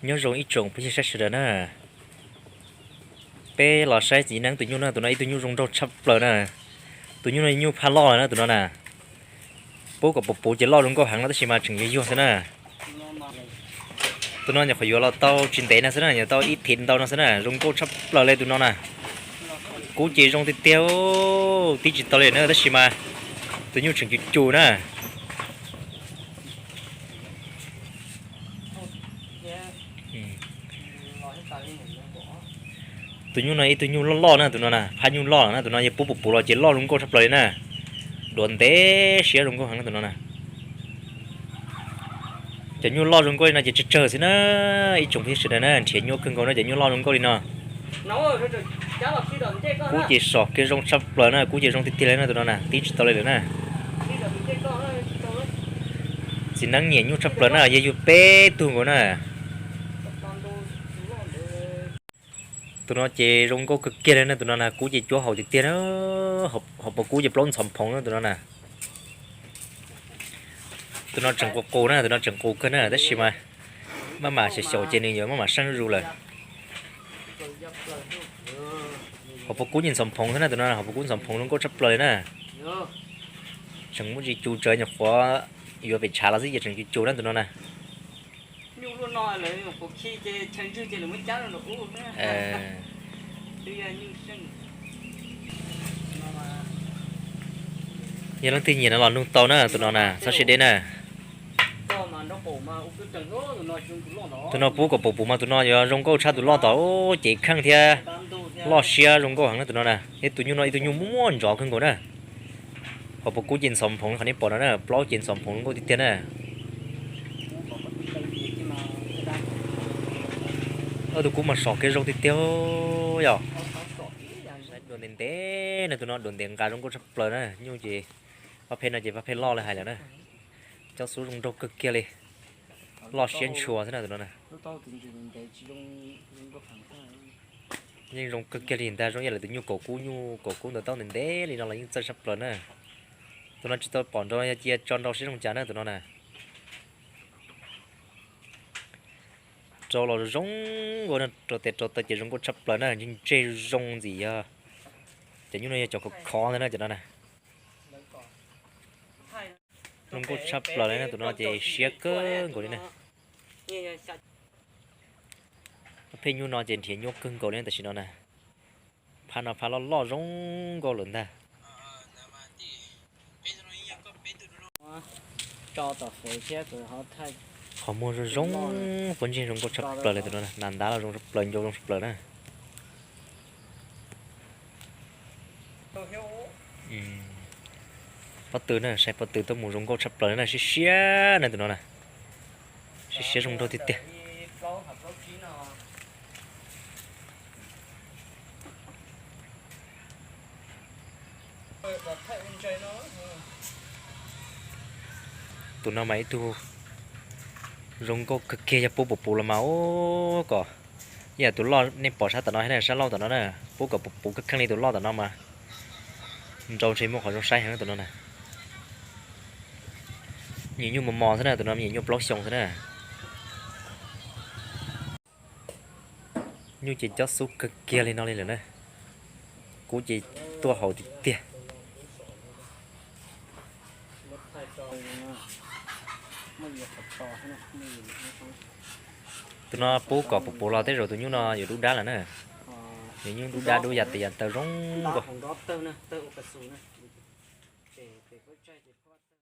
Nyob zoo ib tsoom phooj ywg sawv daws na. Peb los saib txiv neeb tus nyuj na, tus no ib tug nyuj zoo nraug tshaj plaws na. Tus nyuj no nyuj phaj loj lawm na tus no na. Pub kom puv puv ces loj zoo nkauj heev no tab sis mas tseem yuag yuag xwb na. Tus no nyuam qhuav yuav los tau tsis ntev no xwb na, yuav tau ib thiv ntau no xwb na, zoo nkauj tshaj plaws li tus no na. Kub ces zoo tiag tiag, tib tsis tau li na tab sis mas tus nyuj tseem cus cus na. Tus nyuj no ib tug nyuj loj loj na tus no na, phaj nyuj loj na tus no, yog pub puv puv los ces loj zoo nkauj tshaj plaws li na. Duav ntev siab zoo nkauj heev na tus no na. Cov nyuj loj zoo nkauj li no ces tsawg tsawg xwb na. Ib tsoom phooj ywg sawv daws na, nrhiav nyuaj kawg nkaus na cov nyuj loj zoo nkauj li no. Kub ces som kiag zoo tshaj plaws na, kub ces zoo tiag tiag li na tus no na, tib tsis tau li lawm na. Txiv neeb nyiam nyuj tshaj plaws na, yog yug peb tug nkaus na. Tus no ces zoo nkauj kawg kiag li na tus no na, kub ces cuab haum tiag tiag na. Hauv paus kub ces plaub ntxhov phoov na tus no na. Tus no tseem qus qus na, tus no tseem qus kawg na tab sis mas maj mam xyaum xyaum ces nws yuav maj mam seej zuj zus lawm. Hauv paus kub ces ntxhov phoov xwb na tus no, hauv paus kub ntxhov phoov zoo nkauj tshaj plaws li na. Tseem muaj tsis cus tsawv, nyuam qhuav yuav pem tshav los xwb ces tseem cus cus na tus no na. Yog leej twg nyiam no los nug tau na tus no na, txhob siab deb na. Tus no pub kom puv puv mas tus no yuav zoo nkauj tshaj tus loj tom, ces kheej thiab loj siab zoo nkauj heev na tus no na. Thiab tus nyuj no ib tug nyuj muaj ntsos kawg nkaus na. Hauv paus kub ces ntxhov phoov qhov nej pom no na, plaub ces ntxhov phoov zoo nkauj tiag tiag na. Ob tug kub mas som kiag zoo tiag tiag yom. Duav ntev ntev na tus no, duav ntev nqa zoo nkauj tshaj plaws na. Nyuj ces pab phem no ces pab phem loj li hais lawm na. Cob xub zoo nraug kawg kiag li. Loj siab ntshua xwb na tus no na. Yeej zoo kawg kiag li ntag, zoo ib yam li tus nyuj kaum kub, nyuj kaum kub ntawd tau ntev ntev li no los yeej txawj tshaj plaws na. Tus no tsis tau pom nrau yog cia tso nrau siab zoo cas na tus no na. Rau los zoo nkauj, rau tes rau taw ces zoo nkauj tshaj plaws na, ntseg ntseg zoo ntxim yog. Cov nyuj no yog cov khov khov ntag na cov no na. Zoo nkauj tshaj plaws li na, tus no ces siab kawg nkaus li na. Pab phem nyuj no ces nrhiav nyuaj kawg nkaus li tam sim no na. Phaj no phaj loj loj zoo nkauj lawm ntag. Qhov muag zoo zoo, puab ntseg zoo nkauj tshaj plaws li tus no, nas ntab los zoo tshaj plaws, ncau zoo tshaj plaws na. Pob tw na, saib pob tw tuaj mus zoo nkauj tshaj plaws na, siab siab na tus no na. Siab siab zoo nraug tiag tiag. Tus no mas ib tug zoo nkauj kawg kiag, yog pub puv puv los mas ub kom, ib yam tus loj nej pom sab tom no thiab na, sab laug tom no na, pub kom puv puv kawg kheej li tus loj tom no mas nrau ntshe muaj qhov zoo saib heev tus no na. Nyiam nyuj mos mos xwb na, tus no nyiam nyuj plaub xyoo xwb na. Nyuj ces cob xub kawg kiag li no li lawm na. Kub ces tuaj haum tiag tiag. Tus no pub kom puv puv los tej zaum tus nyuj no yuav dub dab lawm na. Yuav nyuj dub dab dub yam tes yam taw zoo nkauj.